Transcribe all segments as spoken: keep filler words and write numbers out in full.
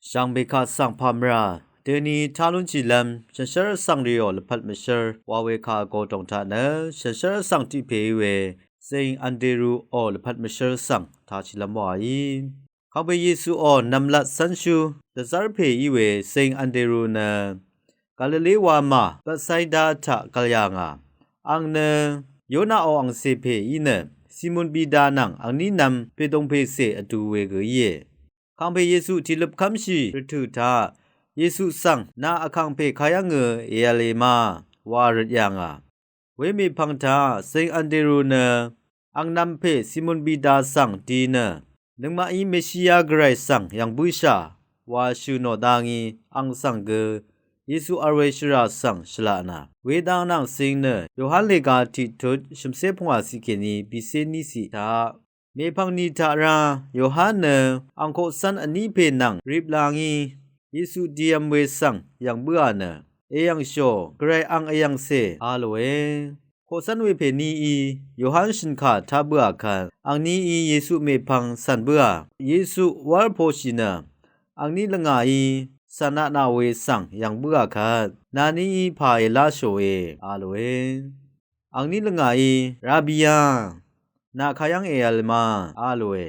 Shvngbe kaq svng pàmvrà døni tá lúnshìlv́m shànshér vsvng rìò lvpat mvshv́r wa we kà vgō tòng taq nø shànshér vsvng tiq pè í we Saint Andrew ò lvpat mvshv́r svng tāshìlv́m wàí. Kàngpè Yesuò nv̀mlat cv́nshú dvzv́r pè í we Saint Andrew nø Galile wamà Betsaida taq gv̀l yà ngà. Àng nø Yonaqò angcè pè í nø Simon Pita nvng angní nv̄m pèdòngpècè vdu we gø íe. Kàngpè Yesu tìløpkv́mshì rvtø̀ taq Yesu svng nà vkàngpè kayv́ngø èv̄le ma wa røt yà ngà. Wemèpvng taq Saint Andrew nø angnv̄mpè Simon Pita svng di nø nøngmaqí Meshia Gvray svng yv̀ng bǿshà wa shø̀ nò dá ngí àng svng gø Yesu vl we shvrà svng shvlaqnà. Wedang nvng cing nø Yohan lega tiqtut shv̀mcé pungwà ciq kèní bìcé ní ciq taq mèpvng ni taq rá Yohan nø àng koqcv́n vní pè nvng rip la ngí Yesu dìv̄m we svng yv̀ng bǿà nø èyv̀ngshò Gvray àng èyv̀ngcè a lòe. Koqcv́n we pè níí Yohan shø̀nkà tá bǿà kvt angníí Yesu mèpvng cv̀n bǿà. Yesu wv́r poshì nø angní lvngàí cv̀n atnà we svng yv̀ng bǿà kvt nàníí pà èláshòe a lòe. Angní lvngàí Rabia, nà kayv́ng èv̄l ma a lòe.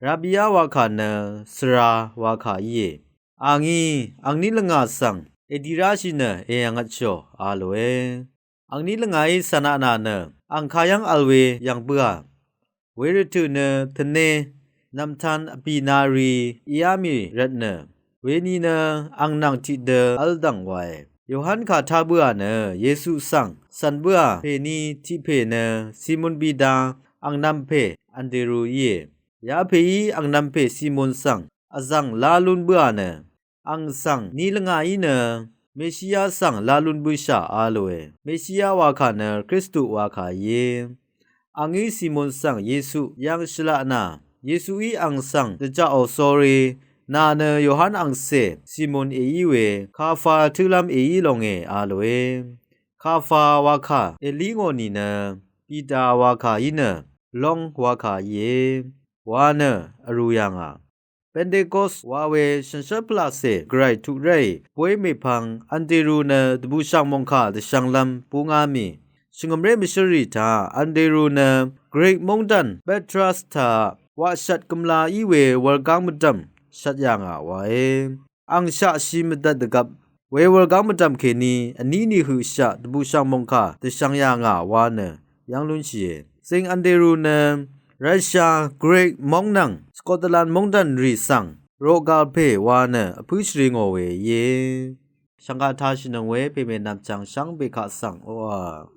Rabia wakà nø svra wakà íe. Àngí angní lvngà svng èdì ráshì nø èv̄ngvtshò a lòe. Angní lvngàí cv̀n atnà nø àng kayv́ng vl we yv̀ng bǿà. Wervtø̀ nø tvné nv̀mtan vpì na ri íá mì rvtnø weni nø àng nvng tiqdø v́l dv̀ng wae. Yohan kà tá bǿà nø Yesu svng cv̀n bǿà pèní tiq pè nø Simon Pita angnv̄mpè Andrew íe. Yapèí angnv̄mpè Simon svng vzv̀ng lá lún bǿà nø àng svng ni lvngàí nø Meshia svng lá lún bǿshà a lòe. Meshia wakà nø Kristu wakà íe. Àngí Simon svng Yesu yv́ng shvlaqnà. Yesuí àng svng dvjaqò sórí nà nø Yohan angcè Simon èí we Kafa tǿlv́m èí longe a lòe. Kafa wakà èlí ngò nìnø Pita wakà í nø long wakà íe wa nø vrū yà ngà. Pentekos wa we shànshér pvlacè Gvray tuq ráì bóy mèpvng Andrew nø dvbùshv̀ng mòngkà dvshv̄nglv́m búngá mì. Shvngø̀mré mvshǿrrì taq Andrew nø Grik móngdàn Petras taq waqshvt gømla í we wurgáng mvdv̀m shvt yà ngà wae. Àng shaqshi mvdvt dvgvp we wurgáng mvdv̀m kèní vní nìhøqshaq dvbùshv̀ng mòngkà dvshv̄ng yà ngà wa nø yv́ng lúnshìe. Saint Andrew nø Russia, Grik móng nvng Scotland móngdàn rì svng roqgal pè wa nø vpǿ shvri ngò we íe. Shv̀ngkà tāshìnøng we pèmè nv̀mchv̀ng shvngbe kaq svng oqà